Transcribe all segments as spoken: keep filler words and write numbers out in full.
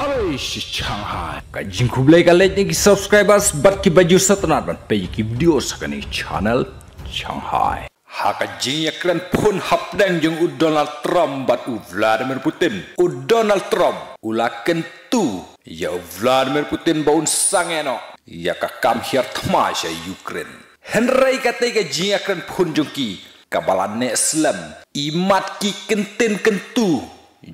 Alai shi Shanghai. Ka jingkhublei ka leit na ki subscribers bad ki ba ju sngewtynnat ban peit ki video sha kane channel Shanghai. Ha ka jingïakren phone hapdeng jong u Donald Trump bad u Vladimir Putin, u Donald Trump u la kyntu ïa u Vladimir Putin ba un sangeh noh ïa ka kam hiar thma sha Ukraine. Hynrei katei ka jingïakren phone jong ki kaba la neh slem, imat ki kyntien kyntu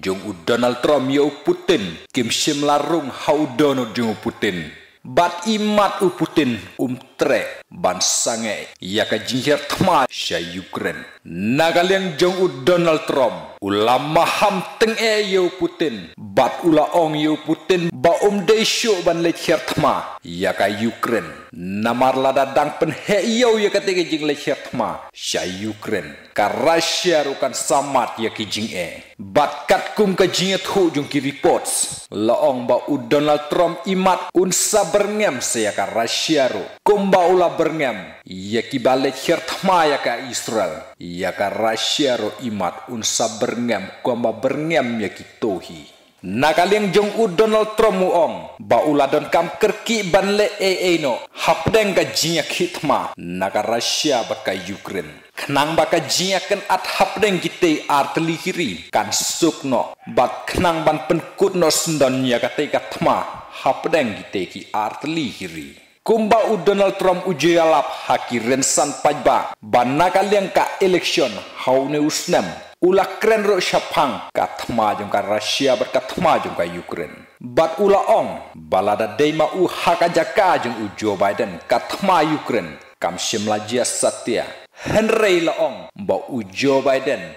jong u Donald Trump ïa u Putin kim shym la rung ha u dohnud jong u Putin. Bad imat u Putin um treh ban sangeh ïa ka jinghiar thma sha Ukraine. Na ka liang jong u Donald Trump u la maham tyngeh ïa u Putin bad u la ong ïa u Putin ba um dei shuh ban leit hiar thma ïa ka Ukraine. Namar lada dang pynheh ïew ïa katei ka jingleit hiar thma sha Ukraine, ka Russia ruh kan sa mad ïa ki jingeh. Bad katkum ka jingïathuh jong ki reports, la ong ba u Donald Trump imat un sa byrngem sa ïa ka Russia ruh kumba u la byrngem ïa ki ba leit hiar thma ïa ka Israel. Ïa ka Russia ruh imat un sa byrngem kumba byrngem ïa ki tohi. Na ka liang jong u Donald Trump u ong ba u la donkam kyrkieh ban leh ei ei noh hapdeng ka jingïakhih thma na ka Russia bad ka Ukraine, khnang ba ka jingïakynad hapdeng kitei artylli ki ri kan suk noh bad khnang ban pynkut noh syndon ïa katei ka thma hapdeng kitei ki artylli ki ri. Kumba u Donald Trump u ju ïalap ha ki rynsan paidbah ba na ka liang ka election ha une u snem, u la kren ruh shaphang ka thma jong ka Russia bad ka thma jong ka Ukraine. Bad u la ong ba lada dei ma u ha ka jaka jong u Joe Biden, ka thma Ukraine kam shym la jia satia. Hynrei la ong ba u Joe Biden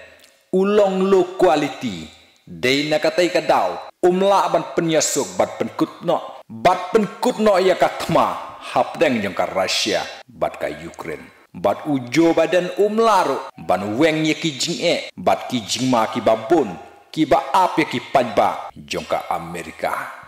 u long low quality. Dei na katei ka daw um lah ban pynïasuk bad pynkut noh bad pynkut noh ïa ka thma hapdeng jong ka Russia bad ka Ukraine. Bad u Joe Biden um lah ruh ban weng ïa ki jingeh bad ki jingma kiba bun kiba ap ïa ki paidbah jong ka Amerika.